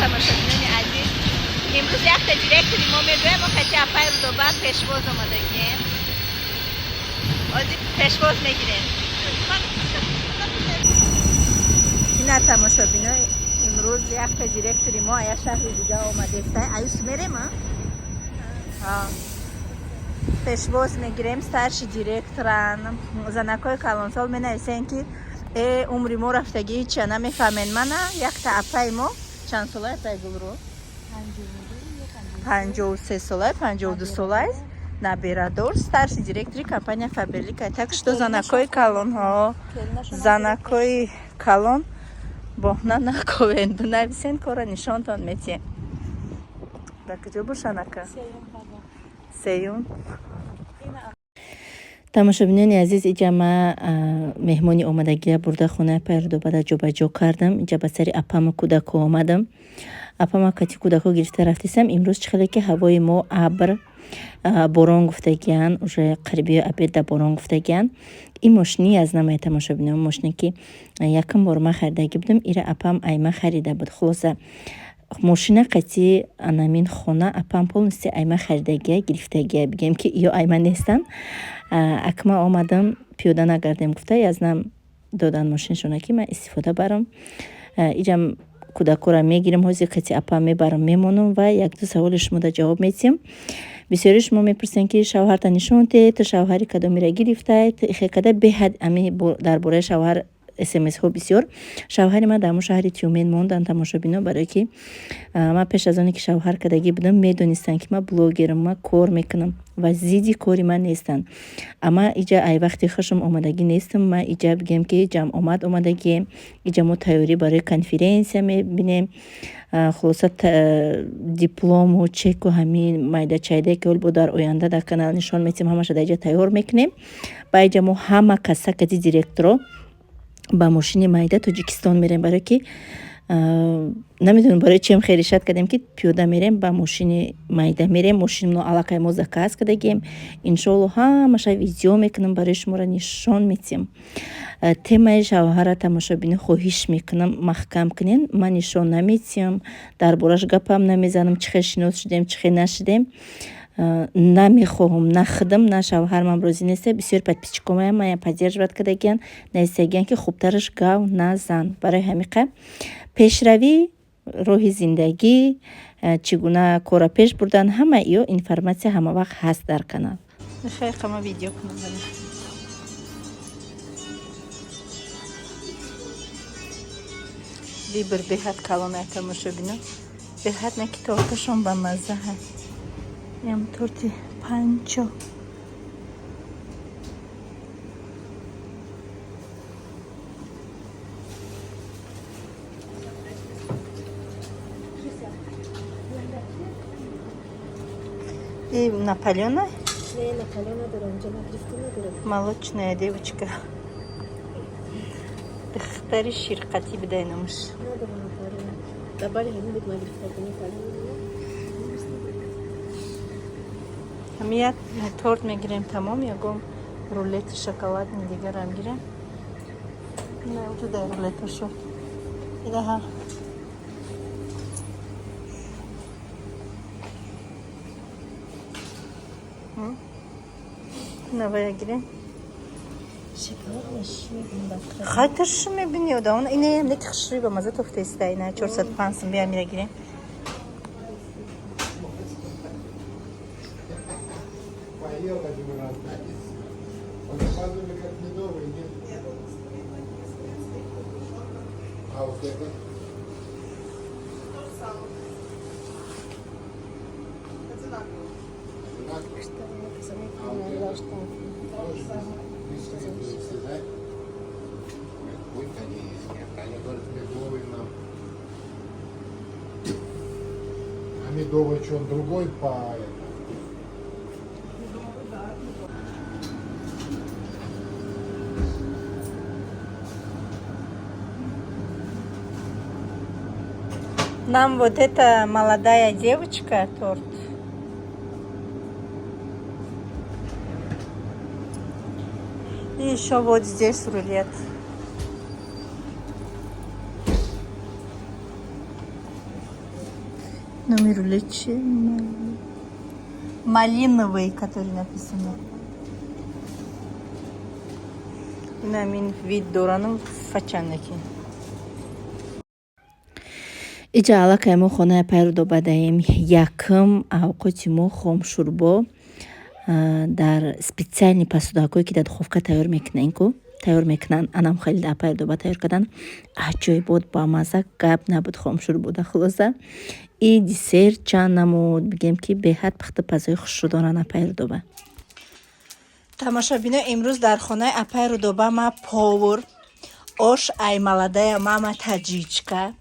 Тамошобинони азиз, имрӯз якта директори мо мебиёем. Мо кати апай Рудоба пешвоз омадагием, ҳозир пешвоз мегирем. Ина, тамошобино, имрӯз якта директори мо ая шаҳри дига омадеста. Аюс мерем, а пешвоз мегирем старший директоран. Занакҳои калонсол менависен, ки умри мо рафтагӣ, ча намефаҳмен. Мана якта апаи мо, чанд солай, апаи Гулру? 53 солай, 52 солай, набирадор, старший директори компания Фаберлика. Так что занакҳои калонҳо, занакҳои калон, боҳна наковен, бинависен, кора нишонтон метиҳем. Дар куҷо бошан, ака? Сеюм. Тамошобинони азиз, иҷа ма меҳмони омадагия бурда хонаи Пайрудобада ҷобаҷо кардам. Иҷа ба сари апаму кӯдако омадам. Апама кати кӯдако гирифта рафтисам. Имрӯз чӣ хеле ки ҳавои мо абр, борон гуфтагиян, уже қариби обед да борон гуфтагиян. Ин мошини аз намои, тамошобинон, мошине ки якум бор ма харидагӣ будам, ира апам айма харида буд. Хулоса, мошина қати анамин хона апам полностью айма харидагия, гирифтагия, бигем ки ё айма нестанд. Акма омадам, пиёда нагардем гуфта, язнам додан мошинашона, ки ман истифода барам. Иҷам кӯдакора мегирам, ҳозир кати апа мебарам, мемонам ва якду саволи шумода ҷавоб медиҳем. Бисёри шумо мепурсем, ки шавҳарта нишон те, ту шавҳари кадомира гирифтай, хекада беҳад ами дар бораи шавҳар смсҳо бисёр. Шавҳари ман дар ҳамон шаҳри Тюмен мондан, тамошобино, барое ки ман пеш аз оне ки шавҳар кардагӣ будам, медонистанд, ки ман блогерам, ман кор мекунам ва зидди кори ман нестанд. Ама иҷа ай вақти хушм омадагӣ нестам. Ман иҷа, бигем ки, ҷамъомад омадагием. Иҷа мо тайёрӣ барои конференсия мебинем. Хулоса, диплому, чеку, ҳамин майдачайдае, ки ҳол бо дар оянда дар канал нишон метиҳем, ҳамаша дар иҷа тайёр мекунем. Ба иҷа мо ҳама каса кади директоро ба мошини майда Тоҷикистон мерем, барое ки намедонам барои чиам хел решать кардем, ки пиёда мерем, ба мошини майда мерем. Мошинро аллакай мо заказ кардагием. Иншоалло, ҳамаша видео мекунам, барои шуморо нишон метиҳам. Темаи шавҳара, тамошобинӣ, хоҳиш мекунам, маҳкам кунен. Ман нишон наметиҳам, дар бораш гапам намезанам, чӣ хел шинос шудем, чӣ хел нашудем. Намехоҳам, на худам, на шавҳармам розӣ неста. Бисёр подписчикомаям мая поддерживать кардагиян, нависагиян, ки хубтараш гав назан. Барои ҳамиқа пешравӣ, роҳи зиндагӣ, чӣ гуна корро пеш бурдан, ҳама ё информатсия ҳама вақт ҳаст дар канал. Мехоҳам видео кунам. Выбор беҳад калонай, тамошобино, беҳад не ки торташон ба мазза ҳаст. Ям торти панчо. И Наполеона? Не, Наполеон надорам, инҷа нагирифта надорам. Молочная девочка. Духтари ширқатӣ бидай номаш. Надорам Наполеон. Дар бари ҳамин буд, нагирифта Наполеон. Ҳами як торт мегирем, тамом. Ягон рулети шоколадни дигарам гирем. Не, уже дай рулеташо. Идаҳа. Навая гирем. Шоколад мебинам. Хайтар шу мебини, одам. Ине не хушрӯй, ба маза тофтаиста, ина 405 сум, бия мира гирем. Поел один раз. Он заказывали как медовый, нет? А вот это? Одинаково. А вот это? Тоже бисквитные все, да? Какой корейский. Они говорят, медовый нам. А медовый что, он другой по это? Нам вот эта молодая девочка торт. И еще вот здесь рулет. Номи рулет чи? Малиновый, который написано. Инамин вид дорану фачандаки. Иҷа аллакай мо хонаи пайру добадаем. Якм авқоти мо хомшӯрбо дар специальный посудакое, ки дар духовка тайёр мекунем ку, тайёр мекунанд. Анам хеле дар пайру доба тайёр кардан аҷоибот, бамазза, гап набуд хомшӯрбода. Хулоса, и десерт чанд намуд, бигем ки беҳад пухту пазои хушрӯ доранд апаи Рудоба. Тамошобино, имрӯз дар хонаи апаи Рудоба ма повар, ош ай молодая мама таджичка.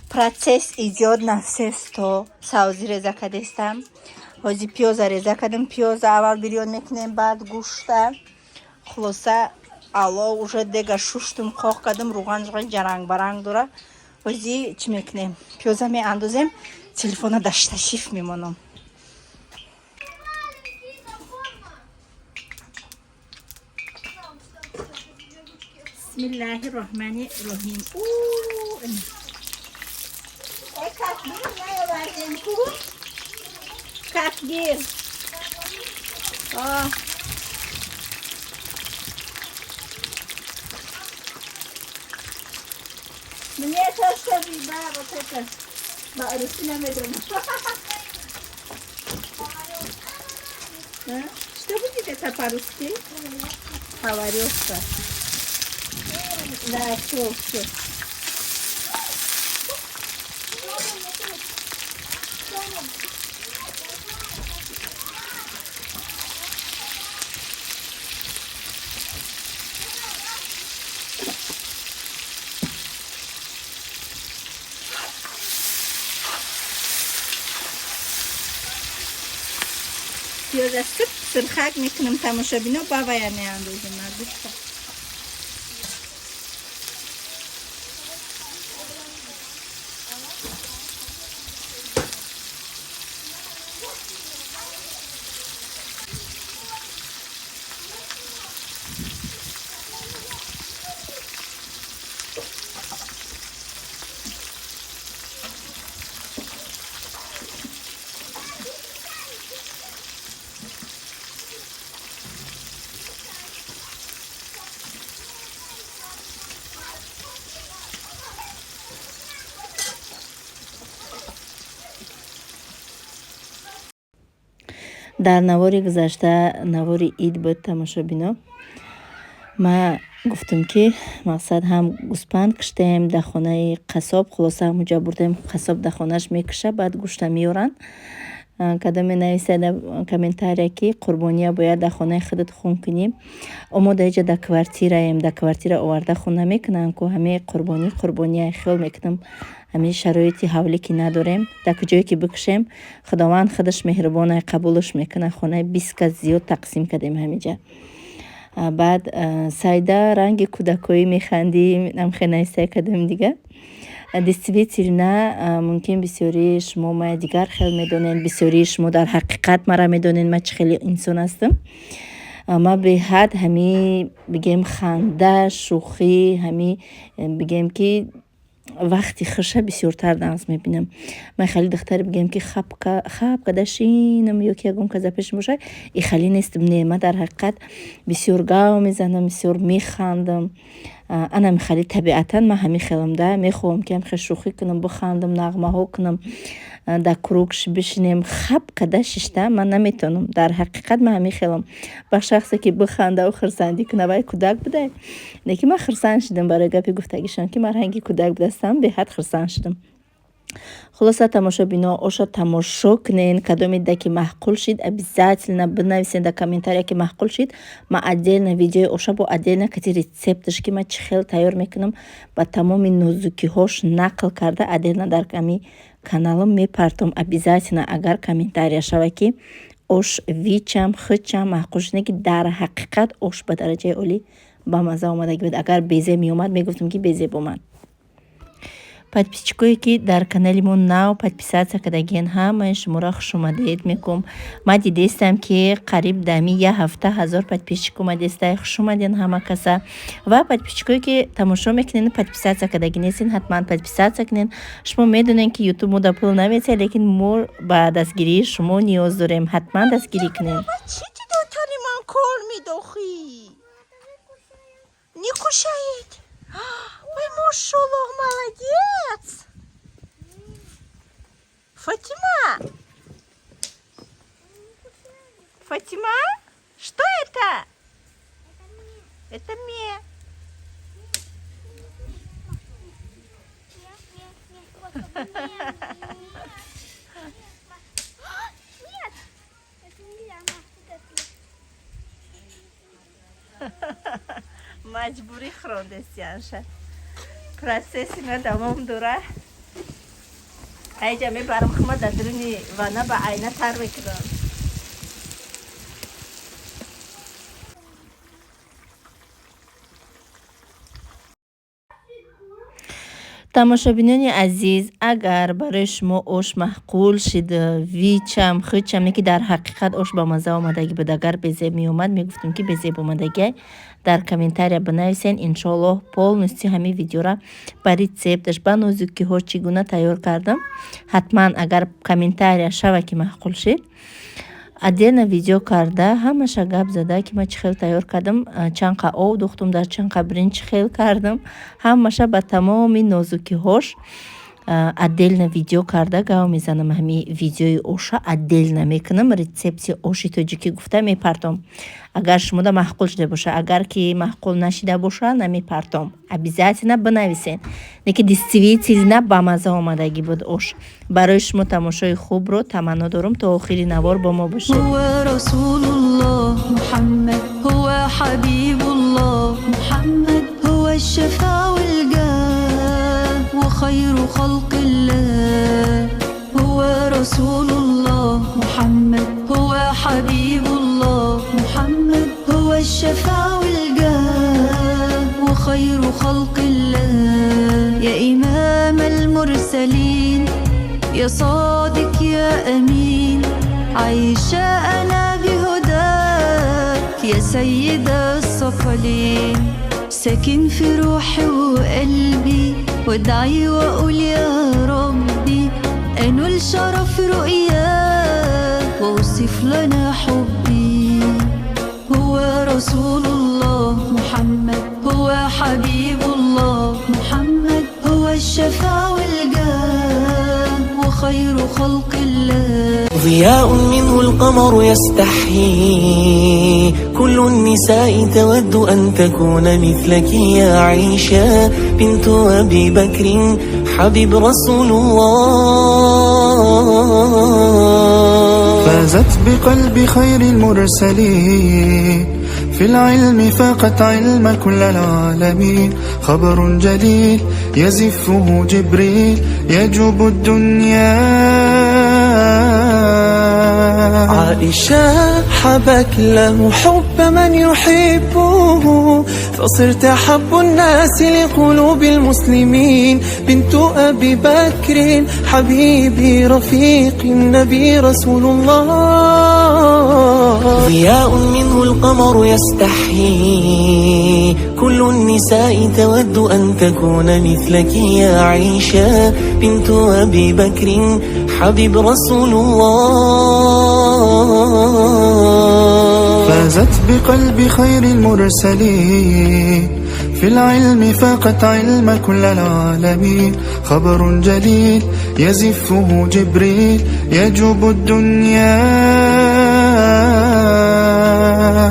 Процесс идёт на все сто. Савзи реза кардестам, ҳози пиёза реза кардем. Пиёза аввал бирён мекунем, баъд гӯшта. Хулоса, ало, уже дега шуштум, қоқ кардам, руған ҷаранг-баранг дора. Ҳози чӣ мекунем? Пиёза меандозем, телефона дар штатив мемонам. Бисмиллаҳи роҳмани роҳим. Кафгир наовардем ку, кафгир. О. Мне то, что да, вот это. Ба-русски намедонам. Что будет это по-русски? Поварёшка. Да, все, все. Пиёза сип сирхак мекунам, тамошобино, бавая меандозем гӯшта. Дар навори гузашта, навори ид буд, тамошобино, ма гуфтам, ки мақсад ҳам гӯспанд киштем дар хонаи қассоб. Хулоса, ҳамуҷа бурдем, қассоб дар хонааш мекуша, баъд гӯшта меёранд. Кадоме нависед комментария, ки қурбония бояд дар хонаи худат хун кунӣ. Мо дар иҷа дар квартираем, дар квартира оварда хун намекунанд ку. Ҳамаи қурбонӣ қурбония, хиёл мекунам, ҳамин шароити ҳавлӣ ки надорем, дар куҷое ки бикушем, Худованд худаш меҳрубона, қабулаш мекунад. Хонаи 20 кас зиёд тақсим кардем ҳамиҷа. Баъд Сайда ранги кӯдакоӣ механдӣ, намхе нависта кардем дига. Действительно, мумкин бисёрии шумо мая дигар хел медонед, бисёрии шумо дар ҳақиқат мара медонед, ман чӣ хеле инсон ҳастам. Ма беҳад ҳами бигем ханда, шӯхӣ, ҳами бигем ки вақти хуша бисёртар нағз мебинам. Ман хеле духтаре бигем ки хап карда шинам ё ки ягон кас дар пешам бошад, и хеле нестам. Не, ман дар ҳақиқат бисёр гав мезанам, бисёр механдам. Анам хеле табиатан ман ҳамин хелам да, мехоҳам ки ҳамхел шӯхӣ кунам, бихандам, нағмаҳо кунам, дар круг бишинем. Хап карда шишта ман наметавонам. Дар ҳақиқат ман ҳамин хелам. Ба шахсе ки бихандаву хурсандӣ кунад, вай кӯдак будай. Лекин ман хурсанд шудам барои гапи гуфтагишон, ки ман ранги кӯдак будастам, беҳад хурсанд шудам. Хулоса, тамошобино, оша тамошо кунен. Кадоме да ки маъқул шид, обязательно бинависен дар комментария, ки маъқул шид. Ман отдельно видеои оша бо отдельно кати рецепташ, ки ман чӣ хел тайёр мекунам, ба тамоми нозукиҳош нақл карда, отдельно дар ами каналам мепартом обязательно, агар комментария шава, ки ош вичам хичам маъқул шуд. Ки дар ҳақиқат ош ба дараҷаи олӣ бамазза омадаги буд. Агар безеб меомад, мегуфтам, ки безеб омад. Подписчикое, ки дар канали мо нав подписаться кардагиен, ҳамаи шуморо хушомадед мекунам. Ман дидестам, ки қариб дами як ҳафта 1000 подписчик омадестай. Хушомаден ҳама каса. Ва подписчикое, ки тамошо мекунен, подписаться кардаги нестен, ҳатман подписаться кунен. Шумо медонен, ки Ютуб мо да пул наметиҳад, лекин мо ба дастгирии шумо ниёз дорем. Ҳатман дастгирӣ кунен. Чӣ дидотани ман кор медохӣ? Не кушает. Ой, мошаллоҳ, молодец. Фатима. Фатима, что это? Это мне. Нет, это не я, это. Маҷбурӣ хӯрондестианша. Процесси ма давом дора. Айҷа мебарам, хума дар дуруни ванна ба айна тар мекунам. Тамошобинони азиз, агар барои шумо ош маъқул шид, вичам хичам, ки дар ҳақиқат ош ба мазза омадагӣ буд, агар безеб меомад, мегуфтем, ки безеб омадагиай, дар комментария бинависен. Иншоаллоҳ, полностью ҳамин видеора ба рецепташ, ба нозукиҳо чӣ гуна тайёр кардам, ҳатман агар комментария шава, ки маъқул шид, отдельно видео карда, ҳамаша гап зада, ки ман чӣ хел тайёр кардам, чанд қа об духтум, дар чанд қа биринҷ чӣ хел кардам, ҳамаша ба тамоми нозукиҳош отдельно видео карда гав мезанам. Ҳами видеои оша отдельно мекунам, рецепти оши тоҷикӣ гуфта мепартом, агар шумода маъқул шуда боша. Агар ки маъқул нашида боша, намепартом. Обязательно бинависен, лекин действительно ба мазза омадагӣ буд ош. Барои шумо тамошои хубро таманно дорам. То охири навор бо мо бошед. هو رسول الله محمد، هو حبيب الله محمد، هو الشفاع والجاه وخير خلق الله. هو رسول الله محمد، هو حبيب الله محمد، هو الشفاع والجاه وخير خلق الله. يا إمام المرسلين، يا صادق يا أمين، عايشة أنا بهداك يا سيد الثقلين. ساكن في روحي وقلبي، وادعي وأقول يا ربي أنول شرف رؤياك واوصف لنا حبي. هو رسول الله محمد، هو حبيب الله محمد، هو الشفاع والجاه وخير خلق الله. ضياء منه القمر يستحيي، كل النساء تود أن تكون مثلك يا عائشة بنت أبي بكر حبيب رسول الله. فازت بقلب خير المرسلين، في العلم فاقت علم كل العالمين. خبر جليل يزفه جبريل يجوب الدنيا. عائشة حبك له حب من يحبه، فصرت أحب الناس لقلوب المسلمين. بنت أبي بكر حبيبي رفيق النبي رسول الله. ضياء منه القمر يستحيي، كل النساء تود أن تكون مثلك يا عائشة بنت أبي بكر حبيب رسول الله. فازت بقلب خير المرسلين، في العلم فاقت علم كل العالمين. خبر جليل يزفه جبريل يجوب الدنيا.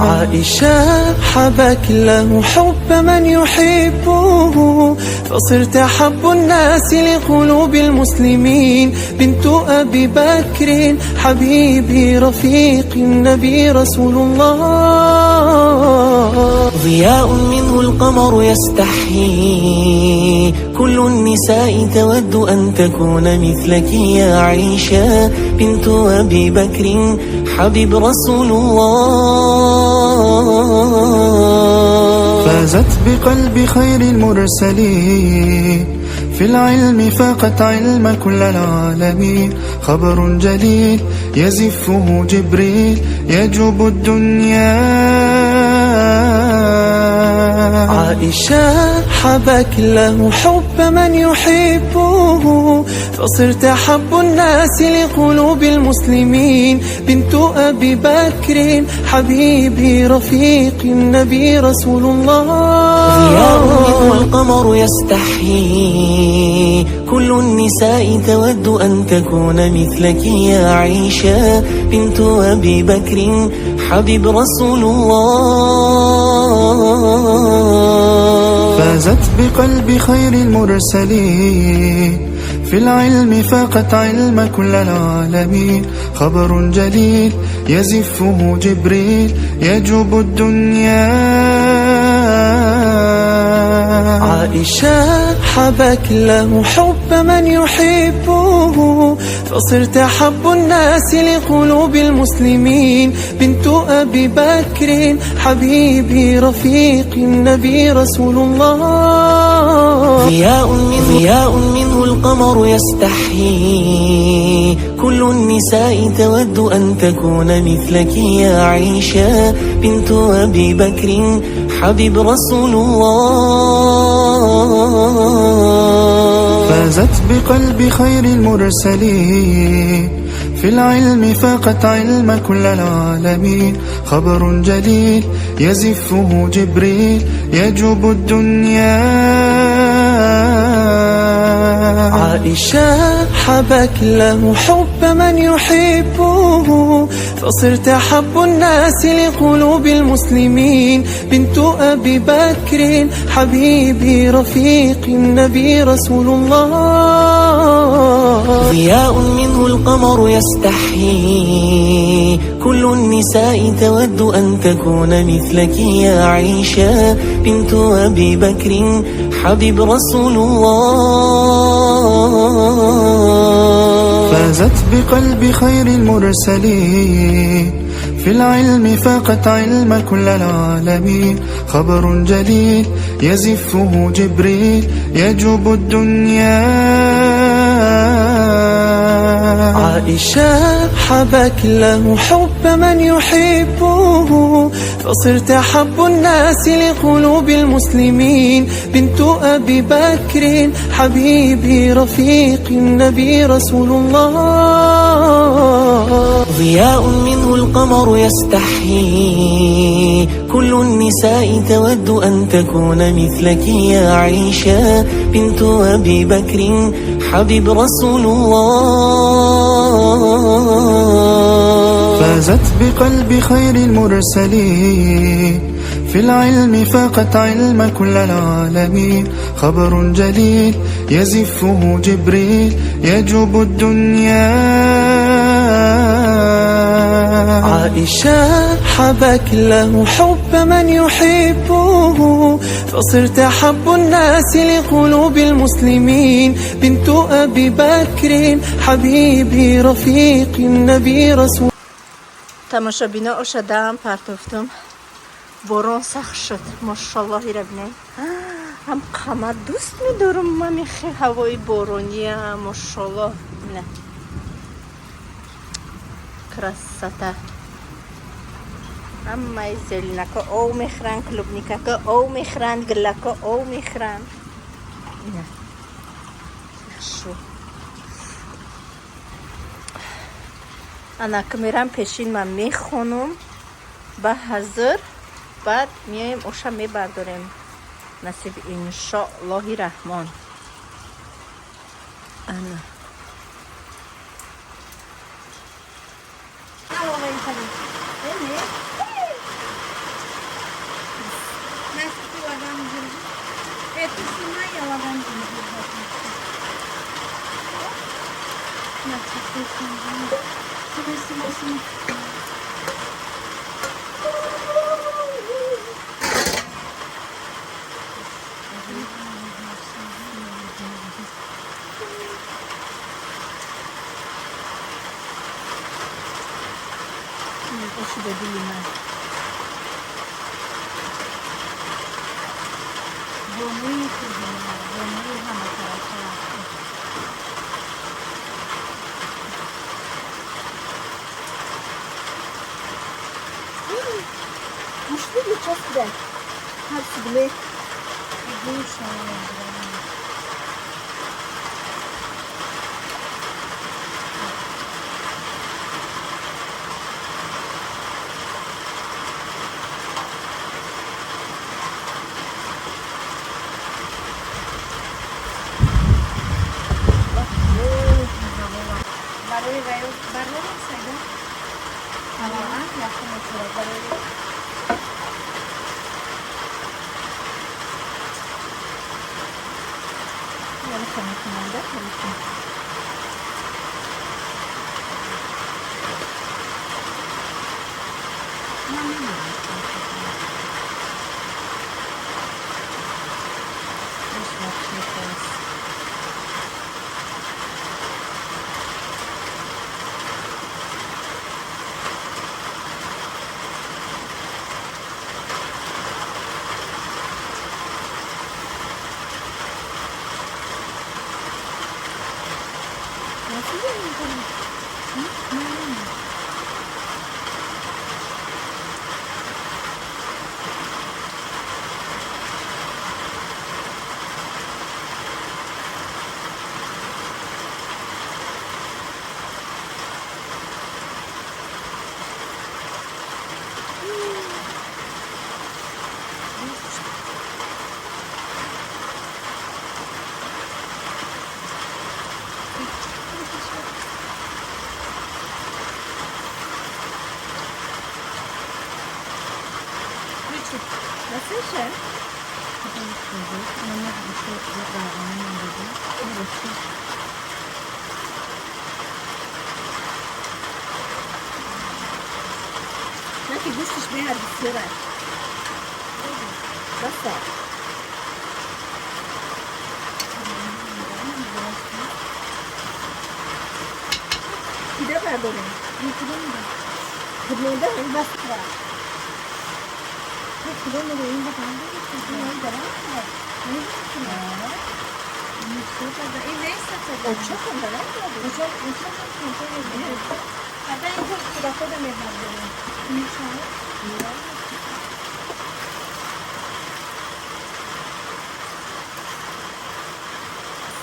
عائشة حبك له حب من يحبه، فصرت أحب الناس لقلوب المسلمين. بنت أبي بكر حبيبي رفيق النبي رسول الله. ضياء منه القمر يستحيي، كل النساء تود أن تكون مثلك يا عائشة بنت أبي بكر حبيب رسول الله. فازت بقلب خير المرسلين، في العلم فاقت علم كل العالمين. خبر جليل يزفه جبريل يجوب الدنيا. عائشة حبك له حب من يحبه، فصرت أحب الناس لقلوب المسلمين. بنت أبي بكر حبيبي رفيق النبي رسول الله. ضياء منه القمر يستحيي، كل النساء تود أن تكون مثلك يا عائشة بنت أبي بكر حبيب رسول الله. فازت بقلب خير المرسلين، في العلم فاقت علم كل العالمين. خبر جليل يزفه جبريل يجوب الدنيا. عائشة حبك له حب من يحبه، فصرت أحب الناس لقلوب المسلمين. بنت أبي بكر حبيبي رفيق النبي رسول الله. ضياء منه القمر يستحيي، كل النساء تود أن تكون مثلك يا عائشة بنت أبي بكر حبيب رسول الله. فازت بقلب خير المرسلين، في العلم فاقت علم كل العالمين. خبر جليل يزفه جبريل يجوب الدنيا. عائشة حبك له حب من يحبه، فصرت أحب الناس لقلوب المسلمين. بنت أبي بكر حبيبي رفيق النبي رسول الله. ضياء منه القمر يستحيي، كل النساء تود أن تكون مثلك يا عائشة بنت أبي بكر حبيب رسول الله. فازت بقلب خير المرسلين، في العلم فاقت علم كل العالمين. خبر جليل يزفه جبريل يجوب الدنيا. عائشة حبك له حب من يحبه، فصرت أحب الناس لقلوب المسلمين. بنت أبي بكر حبيبي رفيق النبي رسول الله. ضياء منه القمر يستحيي، كل النساء تود أن تكون مثلك يا عائشة بنت أبي بكر حبيب رسول الله. فازت بقلب خير المرسلين، في العلم فاقت علم كل العالمين. خبر جليل يزفه جبريل يجوب الدنيا. عائشة حبك له حب من يحبه، فصرت أحب الناس لقلوب المسلمين. بنت أبي بكر حبيبي رفيق النبي رسول. Тамошобино, ошадам партофтум, борон сахт шуд, мошаллоҳи рабинай. Ҳам қамар дӯст медорум мами ҳавои борония, мошаллоҳ. Не, красота! Ҳамаи зеленако ов мехӯранд, клубникако ов мехӯранд, гулако ов мехӯранд. Ина шу анака мерам пешин, ман мехонум ба ҳазр, баъд меоем, оша мебардорем, насиб иншоаллоҳи раҳмон. Ана Ҷониби ҳаматарафа рафта. Гӯшти мечаспида. Ҳар сибле. Гӯша. Барои барои сайда. Ҳалаа якум чора барои Яна хамикунанда. Ман намедонистам. Иш вообще класс. Nasıl? На ки гӯштиш беҳад бисёр аст. Баса. Кида бардорем? Худмонда ҳам бас.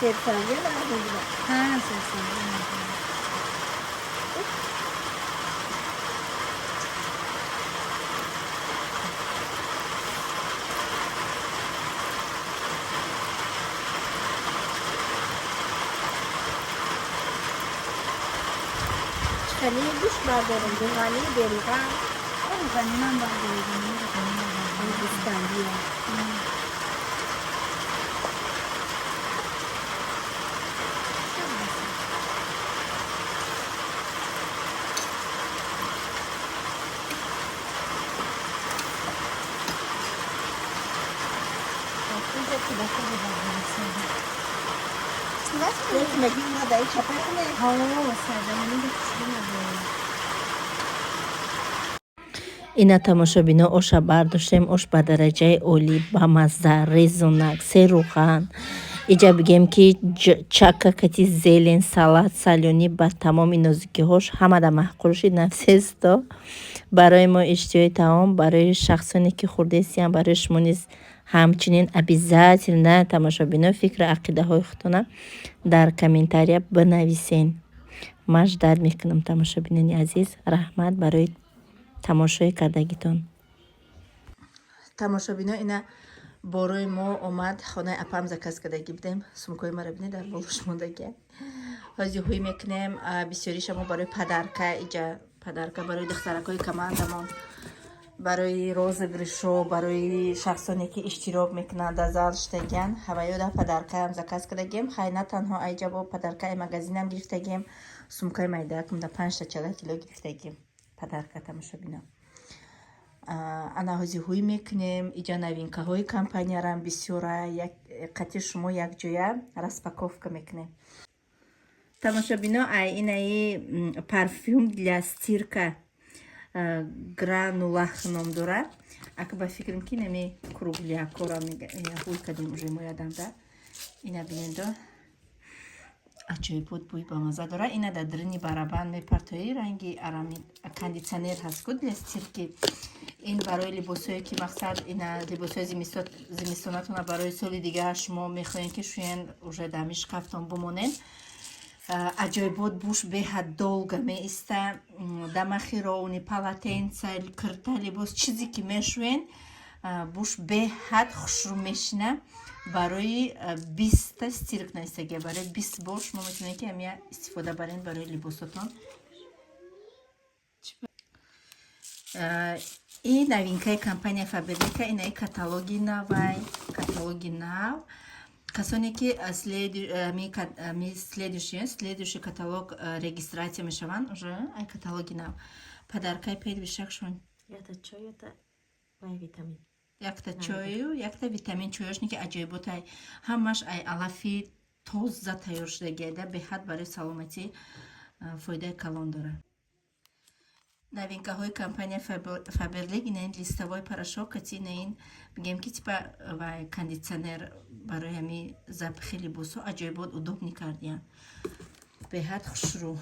Серсавия набуда. Ҳа, серсавия набуда. Чхани гӯшт бардорем, равғанӣ, беруған. Равғанӣ ман бардорем, равғанӣ ман бардорем. Гӯстандия. Ина, тамошобино, оша бардоштем. Ош ба дараҷаи олӣ, бамазза, резунак, серуған. Иҷа бигем, ки чака кати зелень, салат, солёный, ба тамоми нозукиҳош ҳамада маъқул шид. Нафсесто барои мо иштиҳои таом, барои шахсоне ки хурдесиян, барои шумо низ ҳамчунин. Обязательно, тамошобино, фикру ақидаҳои худтона дар комментария бинависен, ман ждать мекунам. Тамошобинони азиз, раҳмат барои тамошои кардагитон. Тамошобино, ина борои мо омад. Хонаи апам заказ кардагӣ будем. Сумкои маро бинед, дар болош мондагия. Ҳозир ҳуй мекунем. Бисёриша мо барои подарка, иҷа подарка барои духтаракҳои командамон, барои розыгрышо, барои шахсоне ки иштирок мекунанд, дар зал штагиян, ҳаваёда подаркаам заказ кардагием. Хай, на танҳо айҷа, бо подаркаи магазинам гирифтагием. Сумкаи майдаакум да панҷта чала кило гирифтагием подарка. Тамошобино, ана ҳозир ҳуй мекунем. Иҷа новинкаҳои компаниярам бисёра, қати шумо якҷоя распаковка мекунем. Тамошобино, ай инаи парфюм для стирка, гранулах ном дорад. Ака, ба фикрам, ки нами круглякора ҳуй кардем уже, моядамда. Ина бинедо, аҷоибот бӯи бамаза дора. Ина дар даруни барабан мепартоӣ, ранги арами кондитсионер ҳаст ку для стирки. Ин барои либосое ки, мақсад, ина либосои зимистонатона барои соли дигар шумо мехоҳем, ки шӯен, уже дар ҳамин шкафтон бимонен. Аҷоибот буш беҳад долго меиста. Дамахи ровни, полотенца, кирта, либос, чизе ки мешӯен, буш беҳад хушрӯ мешина. Барои 20-та стирк навистагия, барои 20 бор шумо метавонед, ки ҳамия истифода барен барои либосотон. И новинкаи компания Фаберлика, инаи каталоги навай, каталоги нав. Касоне ки следующий каталог регистрация мешаванд, уже ай каталоги нав подаркаи педвишакшон. Якта чой, якта вай витамин. Якта чою, якта витамин. Чоёшне ки аҷоиботай, ҳамаш ай алафи тоза тайёр шудагиада, беҳад барои саломатӣ фоидаи калон дорад. Новинкаҳои компания Фаберлик, ина ин листовой порошок кати, ина ин бигем ки типа вай кондитсионер барои ҳами запахи либосҳо. Аҷоибот, удобный кардиян, беҳад хушрӯ.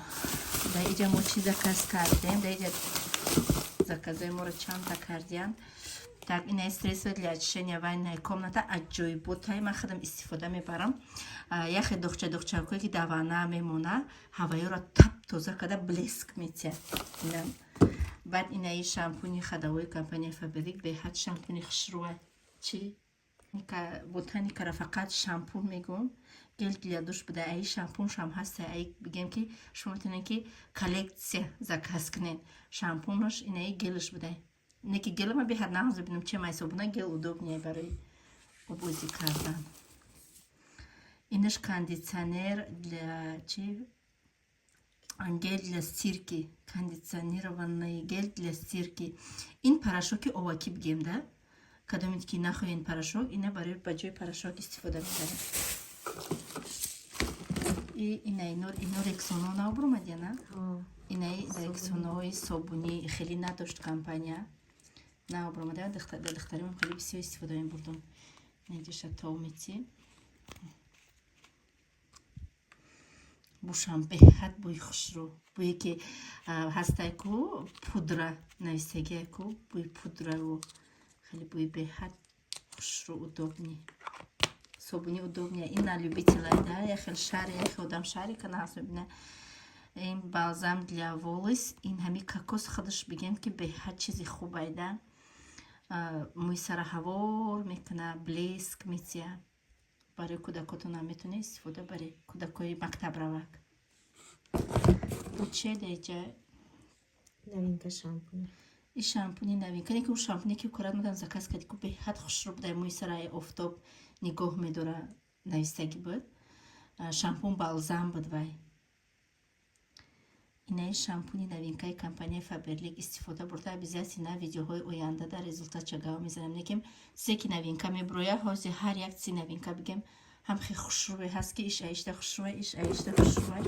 Дар иҷа мо чӣ заказ кардем? Дар иҷа заказои моро чандта кардиян. Так, ина средство для очищения ванная комната, аҷоиботай, ман худам истифода мебарам. Яхе духча духчакое ки дар ванна мемона, ҳаваёро тап тоза карда, блеск метиҳад. Инам баъд инаи шампуни ходовои компания Фаберлик, беҳад шампуни хушрӯа. Чи ботаникара фақат шампун мегӯм, гель для душ буда, аи шампуншам ҳаста. Аи бигем ки шумо метавонед, ки коллекция заказ кунед. Шампунаш, инаи гелш буда, не ки гелама беҳад нағз бинам, чем ай собуна гел удобнее барои обозӣ кардан. Инаш кондитсионер для чи, гель для стирки, кондиционированный гель для стирки. Ин порошоки овакӣ бигем да, кадомед ки нахоҳед порошок, ина барои ба ҷои порошок истифода мебарем. И инаи нур, ино рексоно нав буромад яна. Инаи рексонои собунӣ хеле надошт компания, нав буромада. Духтаримам хеле бисёр истифода мебурдум. Инаҷоша тов мети, бушам беҳад бӯи хушрӯ, бӯе ки ҳастай ку, пудра навистагия ку, бӯи пудраву хеле бӯи беҳад хушрӯ. Удобный собуни, удобный, ин на любителя да, яхел шари, яхел одам шари кана ҳаст мебина. Ин балзам для волос, ин ҳами кокос худаш бигем ки беҳад чизи хубайда, мӯи сара ҳавор мекуна, блеск метия. Барои кӯдакотонам метавонед истифода баред, кӯдакои мактабравак. Буче деҷа? Новинка шампунь. И шампуни новинка, не ки ӯ шампуне ки корат мудам заказ карди ку, беҳад хушрӯ буда, мӯи сараи офтоб нигоҳ медора навистагӣ буд. Шампун балзам буд вай. Инаи шампуни новинкаи компанияи Фаберлик истифода бурда, обязательно видеоҳои оянда дар результатша гав мезанам. Лекин се ки новинка меброя, ҳозир ҳар як чизи новинка бигем, ҳам хе хушрӯе ҳаст, ки иш аишта хушрӯе, иш аишта хушрӯе.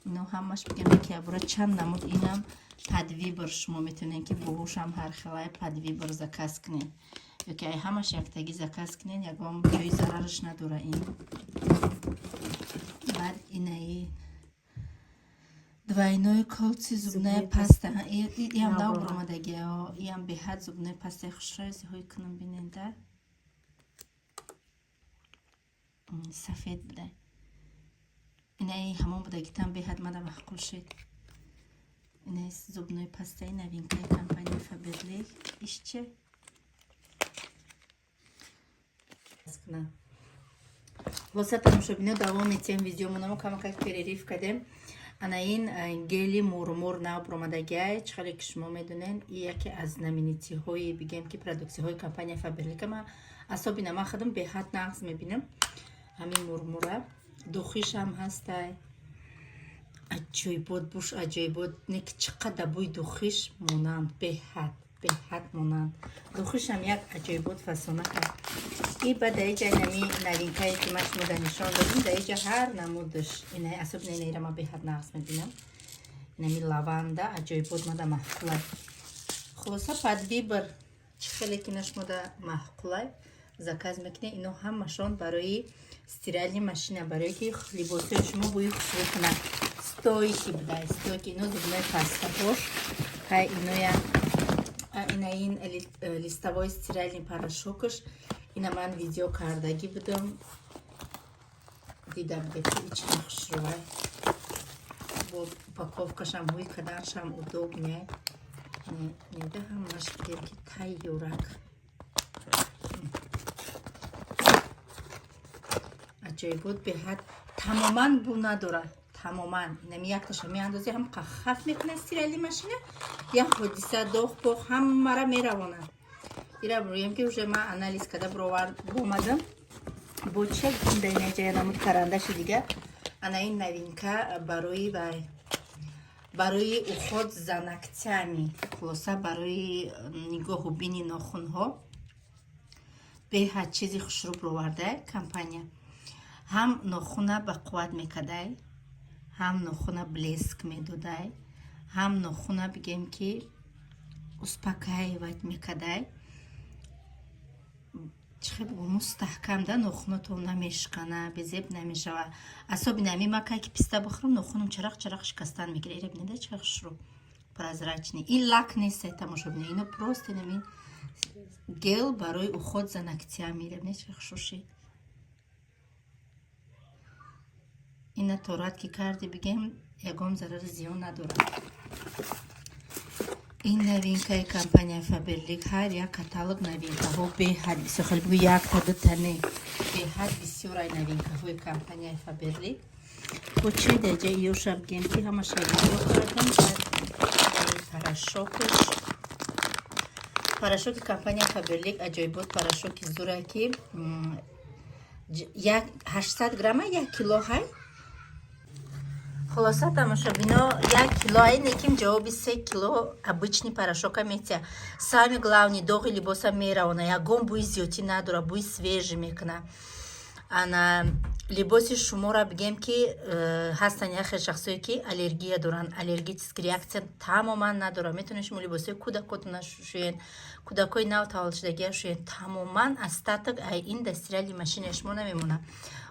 Ино ҳамаш бигем ки абура чанд намуд. Инам под выбор, шумо метавонед, ки боҳушам ҳар хелай под выбор заказ кунед ёки ай ҳамаш яктагӣ заказ кунед, ягон ҷои зарараш надора ин. Баъд инаи двойной кальций зубная паста, иам нав буромадагио, иам беҳад зубной пастаи хушрӯе. Зиҳои кунам, биненда, сафед буда. Инаи ҳамон будагитам беҳад мада маъқул шуд. Инаи зубной пастаи новинкаи компанияи Фаберлик. Ишче кунам. Хулоса, тамошобино, давом метиҳем видеомонамо, камакак перерыв кардем. Ана ин гели мурмур нав буромадагиай. Чӣ хеле ки шумо медонед, и яке аз знаменитиҳои, бигем ки, продуксияҳои компания Фаберлика. Ма особенно ман худам беҳад нағз мебинам ҳамин мурмура. Духишам ҳастай, аҷоибот буш, аҷоибот, не ки чӣ қадар бӯи духиш монанд, беҳад, беҳад монанд. Духишам як аҷоибот фасона кард. И баъд дар иҷа инами новинкае ки ман шумо дар нишон додем, дар иҷа ҳар намудаш. Ина особенно инаира ман беҳад нағз мебинам, инами лаванда аҷоибот мада маъқулай. Хулоса, под выбор, чӣ хеле ки на шумода маъқулай, заказ мекунед. Ино ҳамашон барои Стиральный машина, барое ки либосҳои шумо бӯи хушрӯ кунад. Стойкий буда, стойкий. Ино зубной пастаҳош. Ҳай, иноя, ина ин листовой стиральный порошокаш. Ина ман видео кардагӣ будам, дида буде, ки ичи хушрӯай. Бо упаковкашам ҳуй карданшам удобный. Неда ҳамаш бидем, ки тайёрак. Аҷоибот, беҳад тамоман бу надорад, тамоман. Инами якташа меандозӣ, ҳам хаф мекунад стиральный машина, як ҳодиса, доғ поғ ҳамара меравонад. Ира буроем, ки уже ман анализ карда омадам. Бо чия даинаҷая намуд карандаши дига. Ана ин новинка барои вай, барои уход за ногтями, хулоса, барои нигоҳу бини нохунҳо. Беҳад чизи хушрӯ бироварда компания. Ҳам нохуна ба қувват мекардай, ҳам нохуна блеск медодай, ҳам нохуна, бигем, ки успокаивать мекардай. Чихе бугу, мустаҳкам да, нохунатон намешикана, безеб намешава. Особенно ами ма кай ки писта бихӯрам, нохунам чарақ чарақ шикастан мегира. Ира бинеда, чӣ хушрӯ, прозрачный. Ин лак нест, тамошо бинед, ино просто инамин гель барои уход за ногтями. Ира бинед, чӣ хушрӯ шид. Ина торат ки карди, бигем, ягон зарари зиён надорад. Ин новинкаи компания Фаберлик. Ҳар як каталог новинкаҳо беҳад бисёр. Хеле бугу, якта дута не, беҳад бисёрай новинкаҳои компанияи Фаберлик. Бо чӣ даҷа ёша, бигем, ки ҳамаша видео кардам. Порошокаш, порошоки компания Фаберлик аҷоибот, порошоки зура, ки як 800 грамма, 1 кило ҳай. Хулоса, тамошобино, 1 кило ай, неким ҷавоби 3 кило обычный порошока метия. Самый главный, доғи либоса меравона, ягон бӯи зиёдтӣ надора, бӯи свежий мекуна. Ана либоси шуморо, бигем, ки ҳастанд як хел шахсое, ки аллергия доранд, аллергический реакция тамоман надорад. Метавонед шумо либосҳои кӯдакотона шӯед, кӯдакҳои нав таваллудшудагия шӯед. Тамоман остаток ай ин да стиральный машинаи шумо намемонад.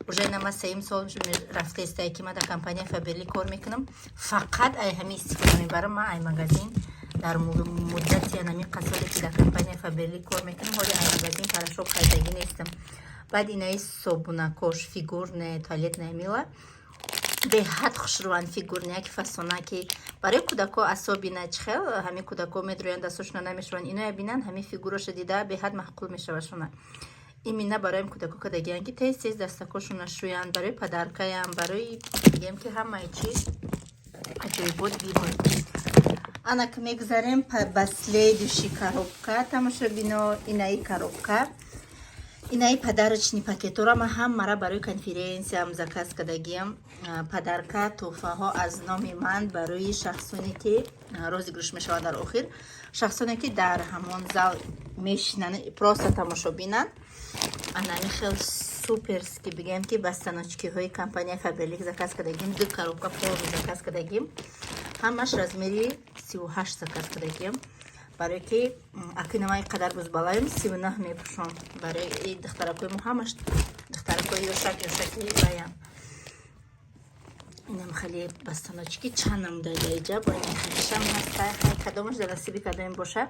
Уже нама сеюм сол рафтаистае, ки ман дар компанияи Фаберлик кор мекунам, фақат ай ҳамин истифода мебарам. Ман ай магазин дар муддати анами қасоле, ки дар компанияи Фаберлик кор мекунам, ҳоли ай магазин порошок харидагӣ нестам. Баъд инаи собунакош, фигурное туалетное мыло, беҳад хушрӯанд, фигурный, яки фасона, ки барои кӯдако особенно. Чихел ҳамин кӯдако медроянд, дастошона намешӯранд, иноя бинанд, ҳамин фигураша дида, беҳад маъқул мешавашона. Именно барои кӯдако кардагиянд, ки тез тез дастакошона шӯянд. Барои подаркаям, барои, бигем, ки ҳамаи чиз аҷоибот бибор. Ана ки мегузарем ба следующий коробка, тамошобино. Инаи коробка, инаи подарочный пакетора ман ҳамара барои конференсиям заказ кардагиям. Подарка, тӯҳфаҳо аз номи ман барои шахсоне, ки розыгрыш мешавад дар охир, шахсоне, ки дар ҳамон зал мешинанд, просто тамошо бинанд. Анами хел суперски, бигем, ки ба станочкиҳои компания Фаберлик заказ кардагим. Ду коробка полный заказ кардагим, ҳамаш размери 38 заказ кардагим, барое ки акинама ин қадар бузбалаем, 39 мепӯшом. Барои духтаракои мо, ҳамаш духтаракои ёшак ёшаки ваям. Инам хеле бастаночки чанд намуда ҷа бо ин хелишам ҳаста. Кадомаш дар насиби кадоме боша,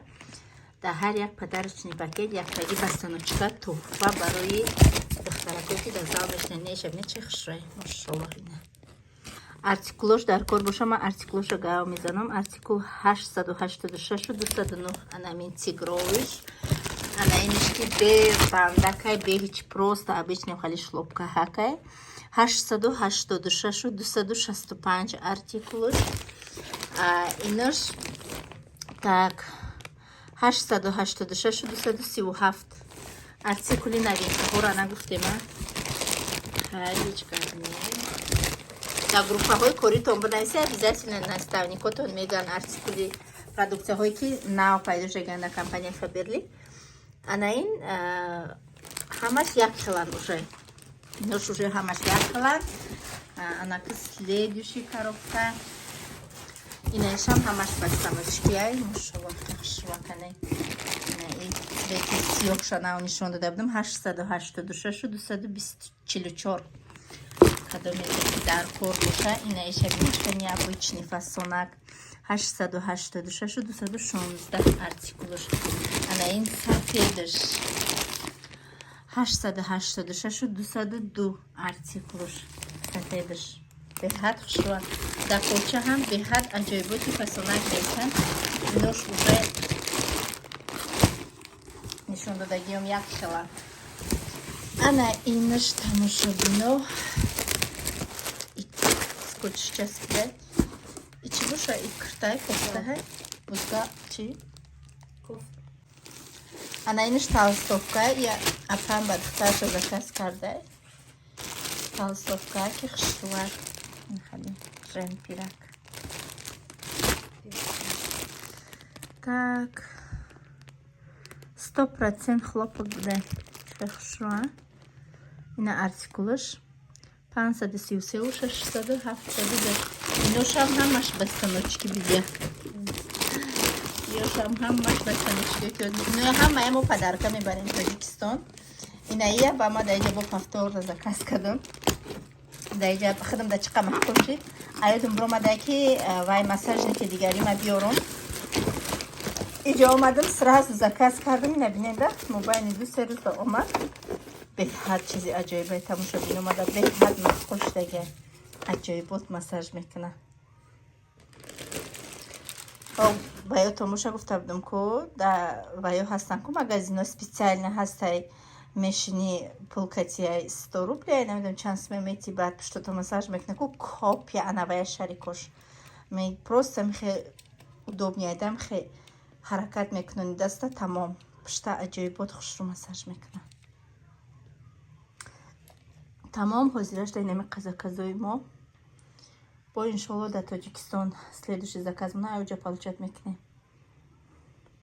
дар ҳар як подарочный пакет яктаги бастаночка туҳфа барои духтаракое, ки дар зал мешинанд. Нешаб не, чӣ хушрӯй, машоллоҳ. Ина артикулош дар кор боша, ман артикулоша гав мезанам. Артикул 886 209. Анамин тигровыйш, ана иниш, ки бе бандакай, бе ҳеч, просто обычный хали шлёпка ҳакай, 886 265 артикулош. Инош так, 886 237 артикули. Новинкаҳоро нагуфтема, ҳеҷ гап не. Дар группаҳои коритон бинависи, обязательно наставникотон мегӯянд артикули продуксияҳое, ки нав пайдо шудагианд дар компанияи Фаберлик. Ана ин ҳамаш як хеланд уже, инош уже ҳамаш як хеланд. Анаки следующий коробка, инаишам ҳамаш бастамочкиай, мошаллоҳ, хушвакане. Цвети сиёҳша нав нишон дода будам, 886 244. Кадоме ки дар кор боша, ина иша бинишка, необычный фасонак, 886 216 артикулш. Ана ин сафедаш, 886 202 артикулш. Сафедаш беҳад хушрӯа. Дар поча ҳам беҳад аҷоиботи фасонак нестанд. Инош уже нишон додагиём, як хела. Ана инаш, тамошобино, скотч часпида. И чӣ боша? И киртай кофтаҳай бузга чӣ? Ана инаш толстовка, я апам ба духтарша заказ карда. Толстовка ки хушрӯак, хали жемпирак. Так, 100% хлопок буда, хеле хушрӯа. Ина артикулаш 533 672. Иношам ҳамаш ба станочки бидия, ёшам ҳамаш ба станочки. Ино ҳамая мо подарка мебарем Тоҷикистон. Инаия ба ма даиҷа бо повторно заказ кардам. Даиҷа худам да чиқа маҳкум шид. Аёдум биромада, ки вай массажники дигари ма биёрум. Иҷо омадам, сразу заказ кардам. Ина бинеда, мобайни 2-3 рӯза омад. Беҳад чизи аҷоибе, тамошобин, омада, беҳад маъқул шудаги. Аҷоибот массаж мекуна. Ба ё тамоша гуфта будам, ку да ва ё ҳастан, ку магазино специально ҳастай, мешини, пул катияй, 100 рубля, намедонам чанд суме мети, баъд пуштото массаж мекуна, ку копия анавая шарикош. Просто михе удобный айдам, хе ҳаракат мекунони даста, тамом, пушта аҷоибот хушрӯ массаж мекуна. Тамом, ҳозираш дар инами заказои мо. Бо иншолло дар Тоҷикистон следующий заказ мона аёҷа получать мекунем.